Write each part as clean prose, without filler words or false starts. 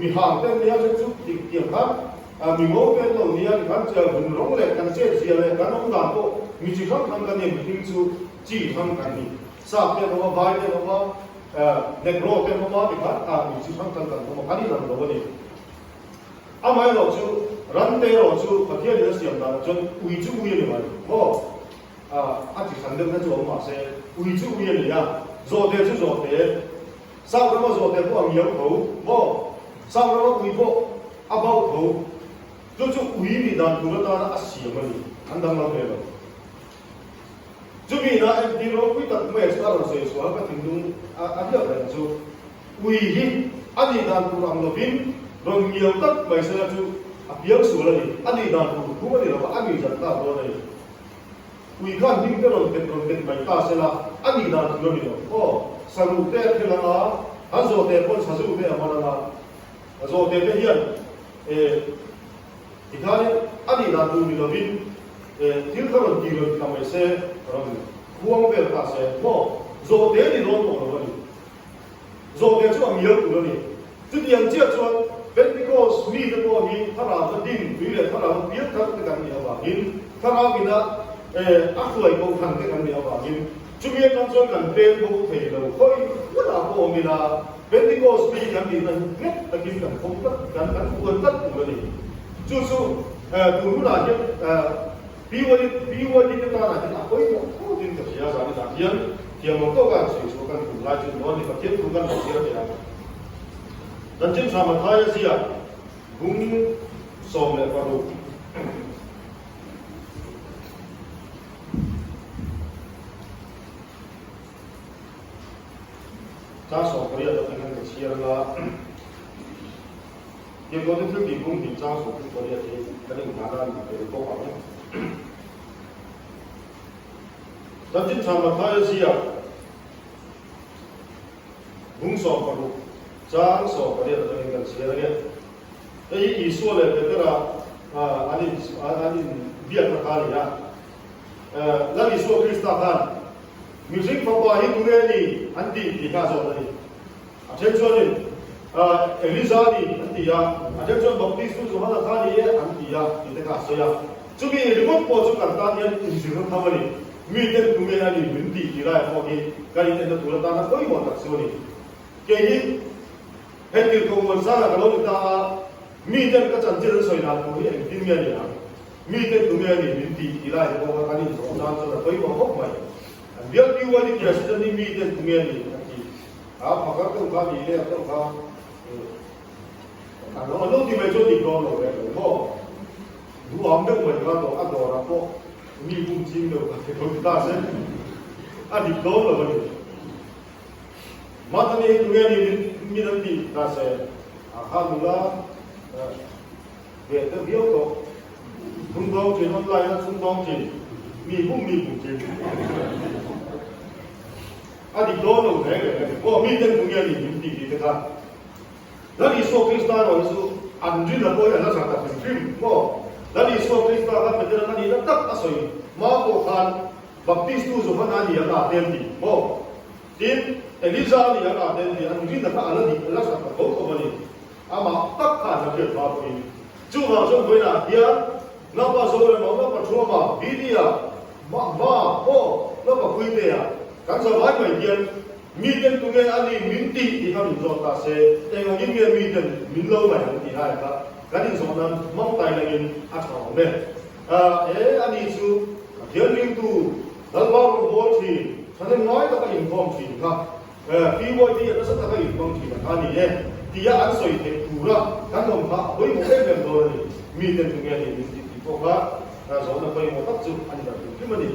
mi hang te an nia, then chu tiang khan mi ngo te an lo nia tikhan vun rawng leh kan chet zia leh kan awm dan pawh mi chi hrang hrang kan nia mihring chu chi hrang kan ni. Sap te an awm a, vai te an awm a, Negro te an awm a tikhan mi chi hrang hrang kan awm a, kan inang lo a ni. Amaherawh chu ran te erawh chu Pathian in a siam danah chuan ui chu ui a ni mai maw? A chi hran deuhna chu awm mahse ui chu ui a ni a, zawhte chu zawhte, Sap rama zawhte pawh a ngiau tho maw? Sap rama ui pawh a bauh tho, chu chu ui nih dan tur atana a siam a ni, an danglam ve lo. Chumi ina entir ropui tak mai chu a rawn sawi chhuah a, ka thinlung a hliah reng chu. Ui hi a nih dan tur ang lovin rawn ngiau tak mai sela chu a piang sual a ni. A nih dan tur thu a ni lo va, a nuih zat tak dawn a ni. Ui khan hming te rawn bet rawn bet mai ta sela a nih dan tur a ni lo. Aw, saruh te a khel ang a, an zawhte pawn sazu te a man ang a, a zawhte te hian eh tikhanin a nih dan tur ni lovin eh thil kha rawn ti rawn ti ta mai se, rawn khuang vel ta se maw, zawhte ni dawn tawh lo a ni. Zawhte chu a mial tur a ni. Chutiang chiah chuan Pentecost mite pawh hi thlarau din, tui leh thlarau piang thar te kan nih avangin, thlarau ina a hruai kohhran te kan nih avangin chumi atang chuan kan peng bo thei lo. Khawi hmunah pawh awm ila Pentecost mi kan nihna hi nghet takin kan khawm tlat, kan kan buan tlat tur a ni. Chu chu tun hunah hian BYD te tanah hian a pawimawh thawtin ka hria, zaninah hian thiam ang tawka an sawi chhuah kan tum lai chu ni ni Pathian thu kan lo chhiar thei ang. Chanchin tha Mathaia ziak bung 16. Chang 18 atang hian ka chhiar anga. Tirhkohte thil tih bung hnih chang 38 hi kan inghahna a ni tel bawk ang. Chanchin tha Mathaia ziak bung 16 chang 18 atangin kan chhiar ange. Hei hi Isua leh Petera an in an inbiakna kha a ni a. Lal Isua Krista khan mihring fapa hi tunge a ni an tih tih kha a zawt a ni. A then chuanin, Elija a ni, an ti a, a then chuan Baptistu Johana kha a ni e, an ti a, tih te kha a sawi a. Chumi ringawt pawh chu kan tan hian inzirna tham a ni. Miten tunge a ni min tih tih laiah pawh hi kan inenna tur atana pawimawh tak chu a ni. Kei hi heti Kohhran zangah ka lo ni ta a, miten ka chanchin an sawi dan tur hi engtin nge a ni ang? Miten tunge a ni min tih tih laiah pawh kha kan inzawh nan chuan a pawimawh khawp mai. An bial PYD President hi miten tunge a ni an ti. A phakar deuh kha ni leh deuh kha an lo an lo ti mai chuan dik dawn lo reng lo maw? Duham deuh mai kha dawr a dawrah pawh mi bum ching deuh kha ti lo ti ta se a dik dawn lo a ni. Mahni hi tunge ni min min an ti ta se a kha nula ve deuh viau tawh. Chhungdawng thin online a chhungdawng thin mi bum mi bum thin. A dik dawn lo reng reng a ni. Aw, miten tunge a ni min tih tih te kha. Lal Isua Krista erawh hi chu an rin a pawh hi a la tha ta hrim hrim maw? Lal Isua Krista kha Petera'n a nihna tak a sawi hma pawh khan Baptistu Johana a ni ang ah te an ti maw? Tin, Elija a ni ang ah te an ti, an rinna kha a la dik a la tha ta tho tho a ni. Amah tak kha an la hriat hma pawhin. Chuvang chuan vawiinah hian Napa Zorema, Napa Thuama, Bidia, Ma, Ma, aw, Napa Puitea kan zavai mai hian miten tunge a ni min tih tih kha min zawt ta se, eng angin nge miten min lo ngaih ang tih lai kha kan inzawh nan hmang tai langin a tha awm e. E, ani chu Pathian ringtu Lalpa rawn bawl thin, thahnem ngai taka inkhawm thin kha PYD a nasa taka inhmang thin a kha a ni e, tia an sawi theih tura kan awm kha a pawimawh em em dawn a ni. Miten tunge a ni min tih tih pawh kha zawhna pawimawh tak chu a ni dan hrim hrim a ni.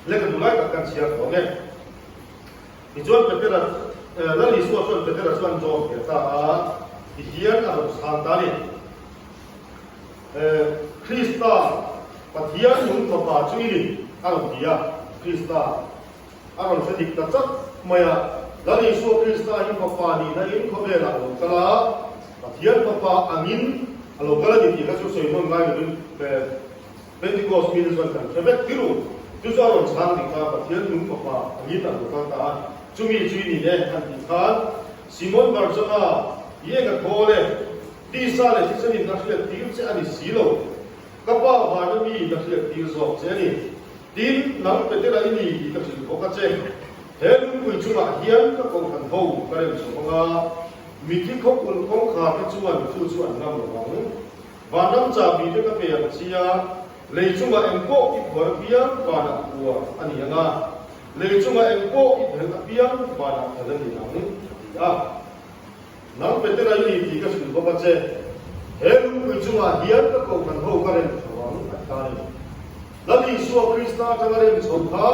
Lehkhabu lai tak kan chhiar tawh ang e. Tichuan Petera, Lal Isua chuan Petera chuan zawm ve ta a, tihian a rawn chhang ta a ni. Krista, Pathian nung fapa chu i ni, a rawn ti a. Krista a rawn hre dik ta chat mai a. Lal Isua Krista hi fapa nihna in khawvelah a lo kal a, Pathian fapa angin a lo kal a ni tih kha chu sawi hnawn ngai lovin Pentecost mite chuan kan hre vek tirh u. Chu chu a rawn chhang dik a, Pathian nung fapa angin a lo kal ta a. Chumi chu i ni e, an tih khan, Simon Barjona, i eng a khawl e, tisa leh thisenin a hriat tir che a ni si lo, ka pa vana mi ka hriat tir zawk che a ni. Tin, nang Petera i ni tih ka hrilh bawk a che. He lungpui chungah hian ka kohhran ho ka rem chho ang a, mitthi khawkulh kawngkhar te chuan chu chu an ngam lo ang. Vanram chahbi te ka pe ang chia, lei chungah eng pawh i phuar apiang vanah phuar a ni ang a, lei chungah eng pawh i phelh apiang vanah phelh a ni ang, a ti a. Nang Petera i ni tih ka hrilh bawk a che, he lungpui chungah hian ka kohhran ho ka rem chho ang, a ti ta a ni. Lal Isua Krista atanga rem chho kha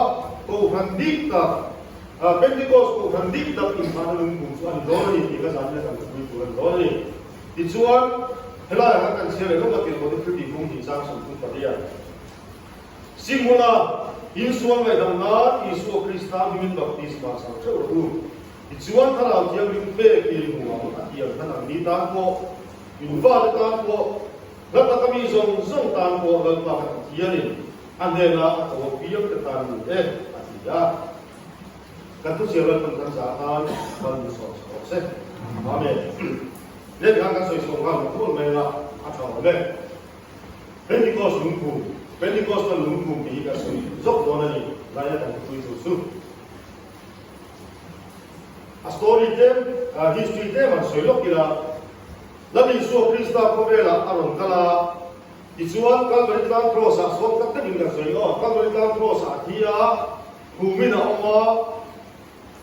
kohhran dik tak, Pentecost kohhran dik tak inhmahna lungpum chu a ni dawn a ni tih ka zanina kan thupui tur a ni dawn a ni. Tichuan, helaiah khan kan chhiar leh lawk a tirhkohte thil tih hmung tih chang 38. Simhmuna insual ngaihdam nan Isua Krista hmingin baptisma chang theuh rawh u. Tichuan, Thlarau Thianghlim pek in hmu ang a ti ang khan ang ni tan pawh, in fate tan pawh, hla taka mi zawng zawng tan pawh Lalpa kha Pathianin a hnena a ko apiang te tan ni e, a ti a. Kan thuchhiar Lalpan kan zah atan ban min sawm chho rawh se. Amen. Let khan kan sawi chhuak nghal mawlh mawlh mai anga a tha awm e. Pentecost lungphum, Pentecostal lungphum tih hi kan sawi zawk dawn a ni, zaina kan thupui tur chu. A story tlem, history tlem han sawi lawk ila, Lal Isua Krista khawvelah a rawn kal a, tichuan Kalvari tlang Cross-ah sawn tak takin kan sawi aw, Kalvari tlang Cross-ah a thi a, Khumin a awm a,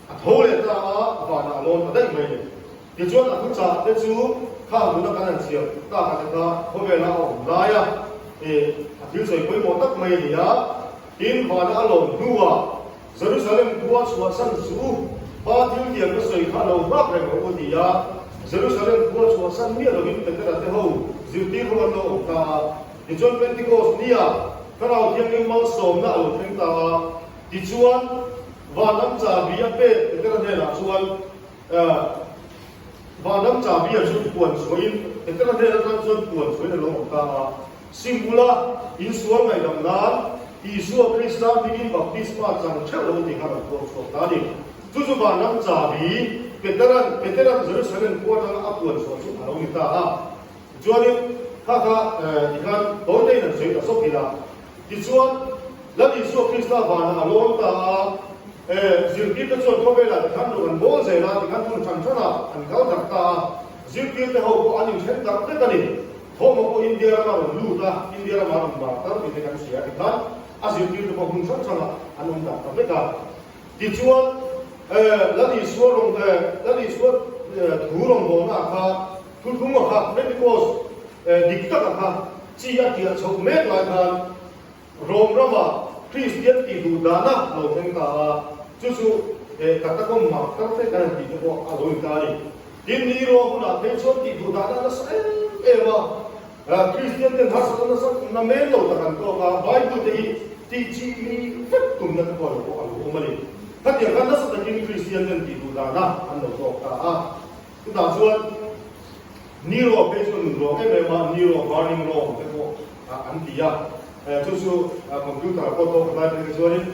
a tho leh ta a, vanah a lawn ta daih mai a ni. Tichuan a thuchah te chu khang tuna kan han chhiar tak a te kha khawvela a awm lai a, eh, a thil sawi pawimawh tak mai a ni a. Tin, vana a lawn hnuah Jerusalem khua chhuahsan chu Pa thil tiang ka sawi kha lo nghak reng rawh u ti a, Jerusalem khua chhuahsan miah lovin Petera te ho zirtir ho an lo awm ta a. Tichuan Pentecost nia Thlarau Thianghlim malsawmna a lo thleng ta a. Tichuan, vanram chahbi a pek Petera hnenah chuan, Vanram chahbi a chu puan chhuahin, Petera hnen atang chuan puan chhuahin a lo awm ta a. Sim ula, insual ngaihdam nan Isua Krista hmingin baptisma chang theuh lo tih kha rawn puang chhuak ta a ni. Chu chu vanram chahbi Petera'n Petera'n Jerusalem khua atanga a puan chhuah chu a lo ni ta a. Tichuanin, kha kha tikhan tawitein an sawi ta sawk ila. Tichuan, Lal Isua Krista vanah a lawn ta a, zirtirte chuan khawvelah tikhan rawng an bawl zel a, tikhan hmun hran hranah an kal darh ta a, zirtirte ho pawh an inthen darh vek a ni. Thawhmawh pawh India rama rawn lut a, India rama rawn mar tar tih te kan hria tikhan a zirtirte pawh hmun hran hranah an awm darh ta vek a. Tichuan, Lal Isua rawng, Lal Isua thu rawngbawlnaah kha Thuthlunga kha Pentecost dik taka kha chi a tiah chhoh mek lai khan Rom rama Kristian tih duh dana lo thleng ta a, chu chu Catacomb mak tak te kan han tih te pawh a lo in ta a ni. Tin, Nero hunah phei chuan tih duh dana nasa em em a, Kristian ten harsatna nasa namen lo tak an tawk a, Bible te hi tih chi mi vek tumna te pawh a lo pawh a lo awm a ni. Khatiang khan nasa takin Kristian ten tih duh dana an lo tawk ta a. Chutah chuan Nero phei chu nun rawng em em a, Nero burning Rome te pawh an ti a. Chu chu computer pawh tawk lai phei kha chuanin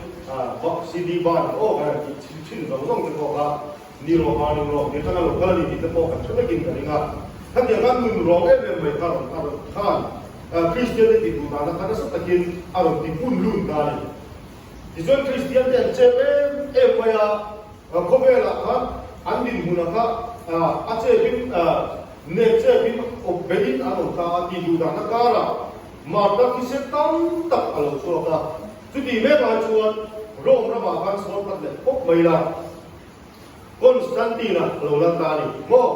CD ban aw kan han tih thin zawng zawng te pawh kha Nero burning Rome tih atanga lo kal a ni tih te pawh kan hre vekin ka ring a. Khatiang khan nun rawng em em mai kha rawn a rawn khan Kristian te tih duh dana kha nasa takin a rawn ti pun lun ta a ni. Tichuan Kristian te an chep em em mai a. Khawvelah khan an dinhmunah kha a chepin nek chepin awp behin an awm ta a tih duh dahna karah Martha thisen tam tak a lo chhuak a. Chutih mek lai chuan Rome ramah khan sawn khat leh khawp mai la Constantine-a a lo lal ta a ni maw?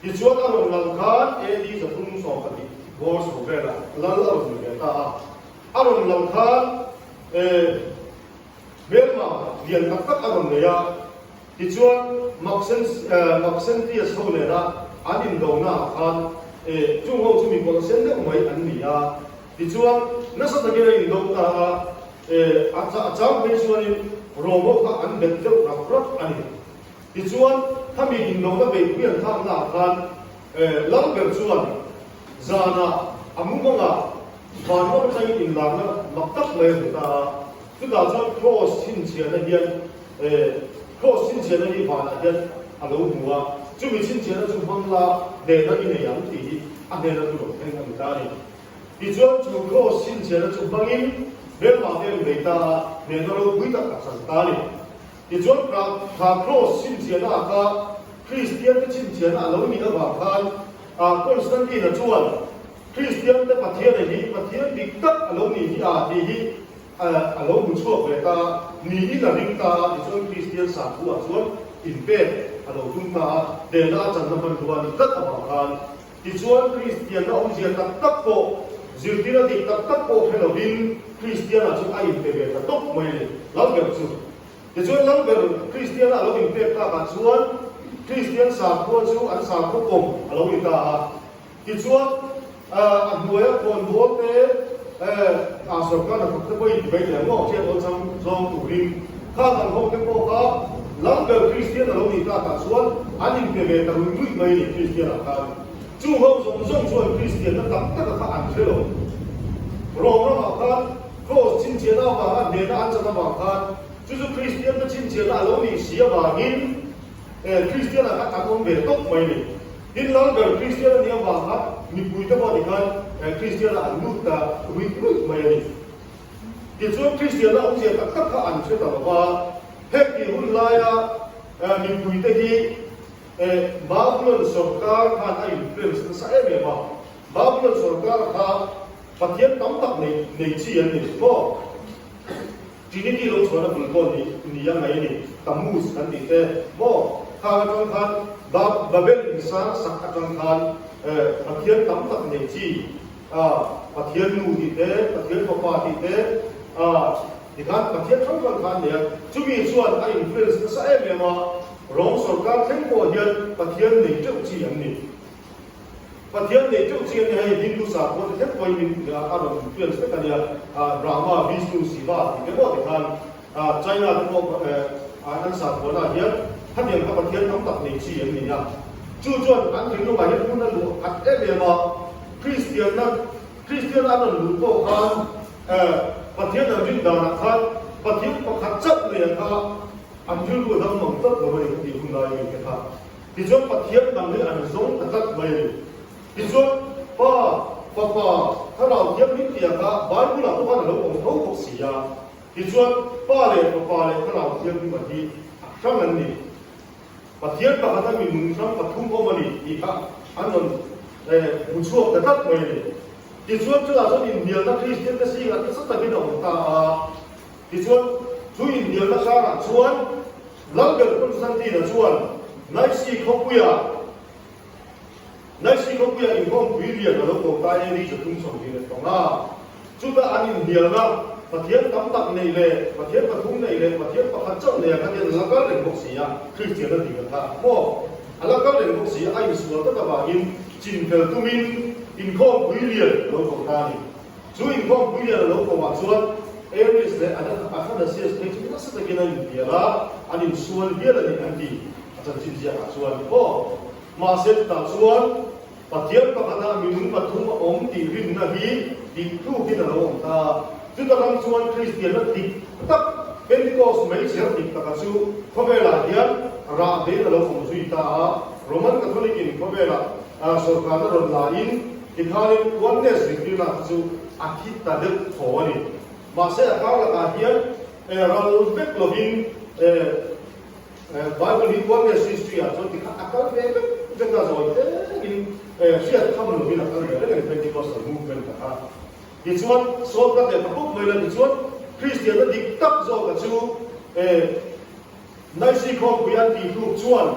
Tichuan a rawn lal khan AD 312 bawr chho velah lal a rawn ni ve ta a. A rawn lal khan Hmelma lian tak tak a rawn nei a, tichuan Maxentius ho nena an indonaah khan chung ho chu mi kawlhsen deuh mai an ni a, tichuan nasa takin a indo ta a, a chang phei chuanin Rom ho kha an bet deuh rap rap a ni. Tichuan khami indona beihpui an thlaknaah khan Lalber chuan zanah a mumangah Vanram atangin inlarna mak tak mai a hmu ta a, chutah chuan Kraws chhinchhiahna hian. Kraws chhinchhiahna hi vanah hian a lo hmu a, chumi chhinchhiahna chu hmang la hnehna i nei ang tih hi a hnena thu lo thleng a ni ta a ni. Tichuan chu Kraws chhinchhiahna chu hmangin hmelmah te an bei ta a, hnehna ropui tak a chang ta a ni. Tichuan kha Kraws chhinchhiahna ah kha Kristiante chhinchhiahna a lo nih avang khan Constantine-a chuan Kristiante Pathiana hi Pathian dik tak a lo nih hi a tih hi a lo hmu chhuak ve ta a, niin a ring ta a, tichuan Kristian sakhuaah chuan inpek a lo tum ta a, hnehna a channa hmanrua a nih tlat avang khan. Tichuan Kristianna awmzia tak tak pawh, zirtirna dik tak tak pawh hre lovin Kristiana chu a inpe ve ta tawp mai a ni, Lalber chu. Tichuan Lalber Kristiana a lo inpek takah chuan Kristian sakhua chu an sakhua pawm a lo ni ta a. Tichuan, a hnuaia khawnbawl te, a sorkar hnathawk te pawhin ti mai thei ang maw, hriat awlsam zawng turin khang ang ho te pawh kha Lalber Kristian a lo nih takah chuan an inpe ve ta ruih ruih mai a ni Kristianah khan. Chung ho zawng zawng chuan Kristianna tak taka kha an hre lo. Rom ramah khan Kraws chhinchhiahna avanga hnehna an chan avang khan chu chu Kristiante chhinchhiahna a lo nih si avangin Kristianah khan an awm ve tawp mai a ni. Tin, Lalber Kristian a nih avanga mipuite pawh tikhan Kristiana an lut ta ruih ruih mai a ni. Tichuan, Kristianna awmzia tak tak kha an hre ta lo va, heti hun laia mipuite hi Babulon sawrkar khan a influence nasa em em a. Babulon sawrkar kha Pathian tam tak nei chi an ni maw? Trinity lo chhuahna bul pawh ni ni a ngaih a ni, Tammuz kan tih te maw? Khang atang khan Ba Babel insang sak atang khan Pathian tam tak nei chi Pathian nu tih te, Pathian fapa tih te tikhan Pathian hrang hrang kha an nei a, chumi chuan a influence nasa em em a, Rom sawrkar thleng pawh hian Pathian nei teuh chi an ni. Pathian nei teuh chi a nia hei Hindu sakhua te thleng pawhin min a rawn influence vek a nia, Brahma, Vishnu, Shiva tih te pawh tikhan China te pawh an sakhuana ah hian khatiang kha Pathian tam tak nei chi an ni a. Chu chuan an thinlungah hian hmun a luah khat em em a, Kristianna Kristian an rawn luh pawh khan Pathian an rin danah khan Pathian pakhat chauh nei kha an rilru a dang mang tlat lo a ni khati hun lai mi te kha. Tichuan Pathian dang hi an zawng ta tlat mai a ni. Tichuan Pa, Fapa, Thlarau Thianghlim tih kha Bible-ah pawh khan a lo awm tho bawk si a. Tichuan Pa leh Fapa leh Thlarau Thianghlim-a hi a hrang an ni. Pathian pakhata mi nung hrang pathum awm a ni tih kha an rawn hmu chhuak ta tlat mai a ni. Tichuan chutah chuan inhnialna Kristiante zingah nasa takin a awm ta a. Tichuan chu inhnialna karah chuan Lalber Constantine-a chuan Naisi khawpuia Naisi khawpuia inkhawmpui lian a lo ko ta AD 325. Chutah an inhnialna Pathian tam tak neih leh Pathian pathum neih leh Pathian pakhat chauh neih ah khan hian a la kal reng bawk si a, Kristian a tih kha maw? A la kal reng bawk si a, a insual tlat avangin chinfel tumin inkhawmpui lian a lo ko ta a ni. Chu inkhawmpui lian a lo ko ah chuan Aries leh Athanasius phei chu nasa takin an inpial a, an insual hial a ni an ti a chanchin ziak ah chuan aw. Mahse chutah chuan Pathian pakhatah minung pathum a awm tih rinna hi dik tlukin a lo awm ta. Chuta ram chuan Kristianna dik tak Pentecost meichher dik taka chu khawvelah hian rah vein a lo awm zui ta a, Roman Catholic in khawvelah sawrkarna rawn la in Tikhanin oneness zirtirna kha chu a thi ta deuh tho a ni. Mahse a kar lakah hian ral vek lovin Bible hi oneness history ah chuan tikhan a kal ve vek vek a, zawi tlekin hriat tham lovin a kal ve reng a ni Pentecostal movement a kha. Tichuan sawt ka teh ta khawp mai la tichuan Kristianna dik tak zawka chu Naisi khawmpui an tih hluk chuan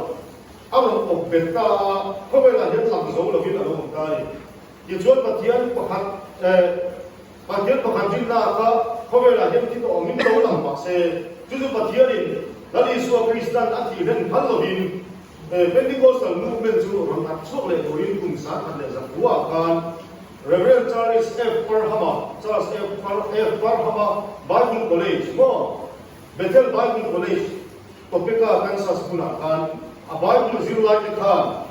A rawn awp bet ta a, khawvelah hian lang zo lovin a lo awm ta a ni. Tichuan Pathian pakhat eh Pathian pakhat rinna kha khawvelah hian thi tawh awmin lo lang mah se, chu chu Pathianin Lal Isua Kristan a thih hlen phal lovin eh Pentecostal movement chu rawn at chhuak leh turin kum 1900 ah khan Rev. Charles F. Parham-a, Charles F. Parham-a Bible College maw Bethel Bible College, Topeka, Kansas hmunah khan a Bible zirlaite khan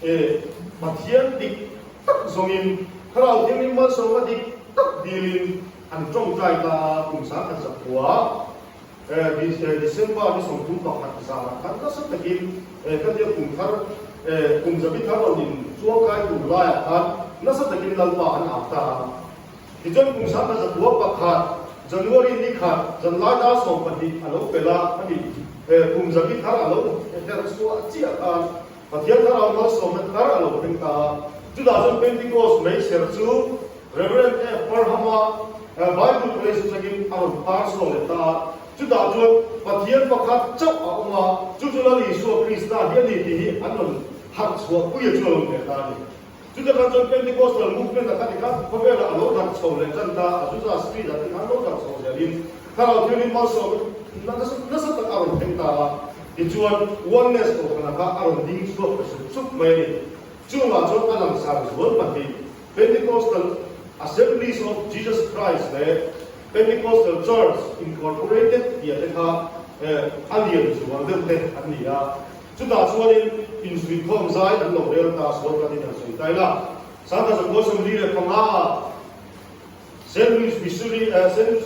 e Pathian dik tak zawngin Thlarau Thianghlim malsawmna dik tak dilin an tawngtai ta a, kum 1900. December ni 31 zanah khan nasa takin ka tia kum thar kum zabi thar rawn in chuangkai tur laiah khan nasa takin Lalpa an au ta a. Tichuan kum 1901 January ni khat zanlai dar 12 a lo pel a, khami kum zabi thar a lo herh chhuah chiah khan Pathian thlarau malsawmna thar a lo thleng ta a. Chutah chuan Pentecost meichher chu Rev. F. Parham-a Bible College atangin a rawn par chhuak leh ta a. Chutah chuan Pathian pakhat chauh a awm a, chu chu Lal Isua Krista hi a ni tih hi an rawn harh chhuah pui a chu a lo ni leh ta a ni. Chutah khan chuan Pentecostal movement a kha tikhan khawvelah a lo darh chho leh tan ta a, Azusa Street ah te khan lo darh chho zelin Thlarau Thianghlim malsawmna nasa tak a rawn thleng ta a, tichuan Oneness kohhran kha a rawn ding chhuak ta sup sup mai a ni. Chungah chuan a langsar zual pahnih, Pentecostal Assemblies of Jesus Christ leh Pentecostal Church Incorporated tih te kha a lian zual deuh te an ni a. Chutah chuanin insuihkhawm zai an lo rel ta sual kan in an sawi ta ila. 1945 ah Saint Louis, Missouri,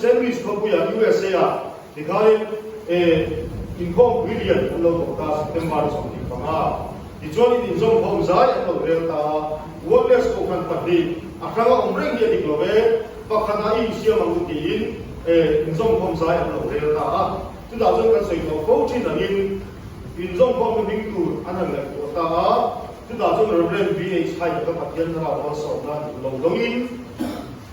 Saint Louis khawpuia USA ah tikhanin inkhawm pui lian an lo tawh ta September 25. Tichuanin inzawmkhawm zai an lo rel ta a, Oneness kohhran pahnih a hranga awm reng hi a dik lo e, pakhatah i insiam ang u tiin inzawmkhawm zai an lo rel ta a. Chutah chuan kan sawi tawh fo thin angin inzawmkhawmna hming tur an han ngaihtuah ta a, chutah chuan Rev. BH Hyde ka Pathian thlarau malsawmna dik lo dawngin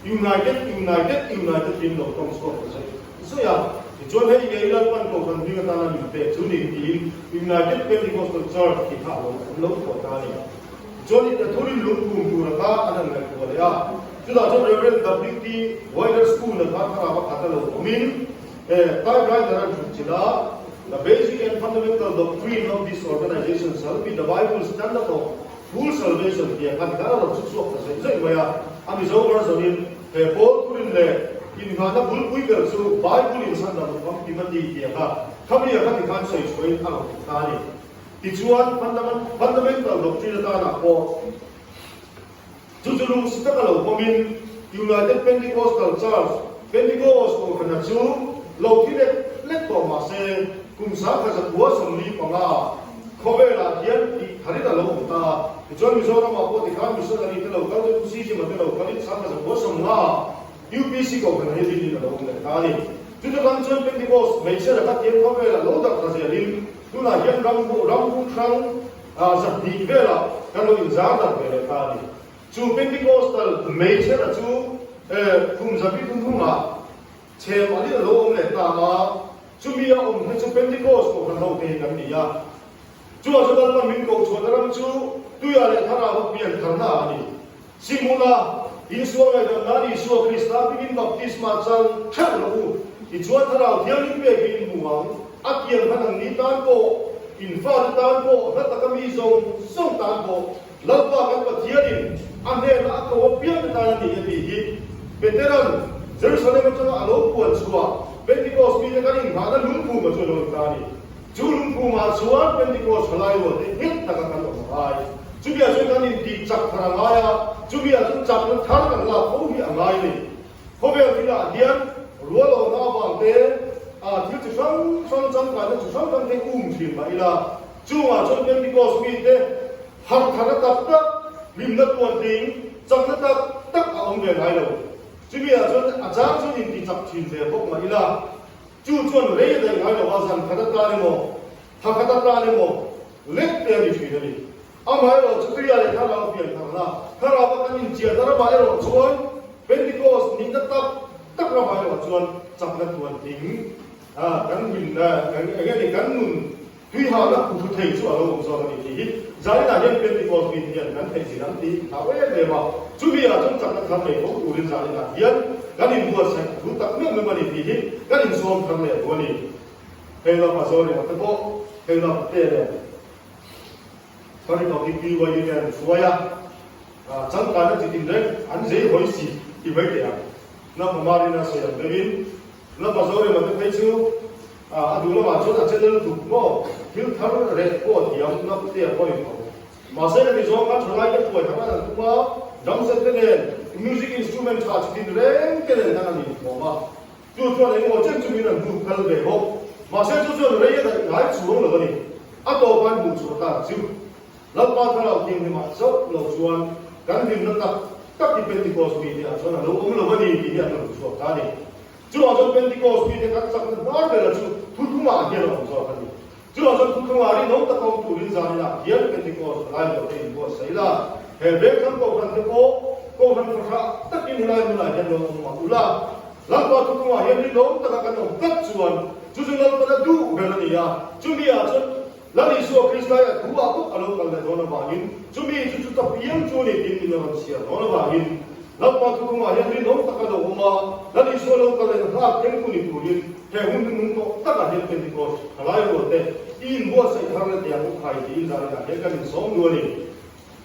United, United, United tiin lo tawng chhuak ta zai zai a. Tichuan hei ngei Lalpan Kohhran hming atana min pek chu ni tiin United Pentecostal Church tih kha a lo an lo thawh ta a ni. Tichuan in thurin lungphum tura kha an han ngaihtuah leh a, chutah chuan Rev. WT Witherspoon-a kha thlarau a khat a lo awmin, He typewriter an hrut chilh a, The basic and fundamental doctrine of this organization shall be the Bible standard of full salvation tih khan khan a rawn chhu chhuak ta zeih zeih mai a. A Mizo version in he pawl thurin leh innghahna bulpui ber chu Bible in chhandam u famkim a ti tih kha khami a khati khan sawi chhuahin a rawn hrut ta a ni. Tichuan fundamental doctrine atanah pawh Chu chu lungsi taka lo pawmin United Pentecostal Church, Pentecost kohhrana chu lo thi lek lek tawh mah se, kum 1945 khawvelah hian tih tharin a lo awm ta a. Tichuan Mizoramah pawh tikhan missionary te lo kal te, Pu te lo kalin 1950 UPC kohhrana hi dinin a lo awm leh ta a ni. Chuta tang chuan Pentecost hmeichhe laka tiang khawvelah lo darh ta zelin tunah hian ram ram hrang 200 velah kan lo inzar darh ve leh ta a ni. Chu Pentecostal hmeichhera chu kum zabi thunthungah chhem alin a lo awm leh ta a, chumi a awm hi chu Pentecost kohhran ho te hi kan ni a. Chuvang chuan Lalpan min koh chhuahna ram chu tuia leh thlarau pian tharna a ni. Simhuna, Isua ngaihdam nan Isua Krista hmingin baptisma chang theuh rawh u, tichuan Thlarau Thianghlim pekin in hmu ang, a kiang hman ang ni tan pawh, in fate tan pawh, hla taka mi zawng zawng tan pawh, Lalpa kan Pathianin a hnena a ko apiang te tan a ni a tih hi Petera'n Jerusalem atanga a lo puan chhuah Pentecost mite kan inghahna lungphuma chu a lo ni ta a ni. Chu lungphumah chuan Pentecost thalai rualte nghet taka kan awm a ngai. Chumi-ah chuan kan intih chak thar a ngai a, chumi-ah chuan chakna thar kan lak fo hi a ngai a ni. Khawvel thilah hian rualawhna avang te, thil chi hrang hrang changkanna chi hrang hrang te um thin mah ila, chungah chuan Pentecost mite harh tharna tak tak, hlimna tuantling, chakna tak tak a awm ve ngai lo. Chumi-ah chuan a chang chuan intih chak thin ve bawk mah ila, Chu chuan rei a daih ngai lo a, zan khat atan emaw, thla khat atan emaw lek te a ni thin a ni. Amaherawh chu tuia leh thlarau pian tharna, thlarau a kan inchiahna ramah erawh chuan Pentecost nihna tak tak ramah erawh chuan chakna tuan tling kan hlimna, eng nge ni, kan nun Tuihahna hmu thei chu a lo awm zawk a ni tih hi zaninah hian Pentecost mi te hian kan theih zir ang tih hlau em em a, chumi ah chuan chakna thar nei fo turin zaninah hian kan inbuatsaih a thu tak meuh meuh a ni tih hi kan insawm thar leh duh a ni. Hei lama Zorema te pawh hei lama te nen Parikawki BYU te an hruai a, changkanna chi tinreng an zei hawi si ti mai teh ang. Lama Marina sawi ang deuhin Lama Zorema te phei chu A duh lamah chuan a channel lutuk maw? Thil thar reh pawh a thiam na te a pawh tho. Mahse ka ti zawng kha thalai te hruai thar an tum a, drum set te nen, music instrument tha chi tin reng te nen khan an inkhawm a. Chu chuan engemaw chen chu min rawn hnuk kal ve bawk. Mahse chu chuan rei a daih ngai chuang lo a ni. A tawpa in hmuh chhuah tak chu Lalpa Thlarau Thianghlimah chauh lo chuan kan hlimna tak tak hi Pentecost mite ah chuan a lo awm lo a ni tih hi an rawn chhuak ta a ni. Chuvang chuan Pentecost mite kan chakna hnar bera chu thuthlungah hian a awm zawk a ni. Chuvang chuan thuthlungah rinawm tak awm turin zaninah hian Pentecost palai lo te inbuatsaih la, he vengthlang kohhran te pawh kohhran fahrah takin helai hmunah hian lo awm mah ula, Lalpa thuthlungah hian rinawm taka kan awm tlat chuan chu chu Lalpana duh ber a ni a, chumi ah chuan Lal Isua Krista hi a thu ah bawk a lo kal leh dawn avangin chumi chu chu ta piang chu a ni tiin min la rawn chhiar dawn avangin Lalpa thuthlungah hian rinawm taka lo awm a, Lal Isua lo kal leh nghak thlengtu ni turin he hun hi nung tawh takah hian Pentecost thalai rualte i inbuatsaih thar leh tiang u khai tiin zaninah hian kan insawm lu a ni.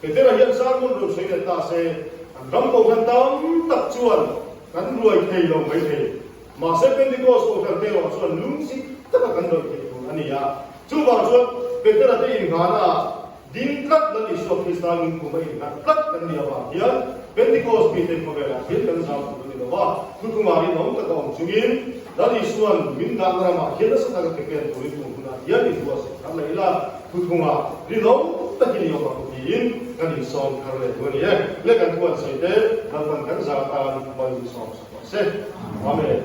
Petera hian sermon rawn sawi leh ta se, an ram kohhran tam tak chuan kan ruai thei lo mai thei. Mahse Pentecost kohhran te erawh chuan lungsi taka kan rawih theih tur a ni a. Chuvang chuan Petera te inghahna ah ding tlat Lal Isua Krista lungkhum a innghat tlat kan nih avang hian Pentecost mite khawvelah hian kan zam tur a ni lo va, thuthungah rinawm taka awm chungin Lal Isua'n min dahna ramah hian nasa taka ke pen turin tun hunah hian inbuatsaih thar leh ila, thuthungah rinawm takin i awm ang tiin kan insawm thar leh duh a ni e. Le kan thuan sawi te Lalpan kan zar tan mal insawm sak rawh se. Amen.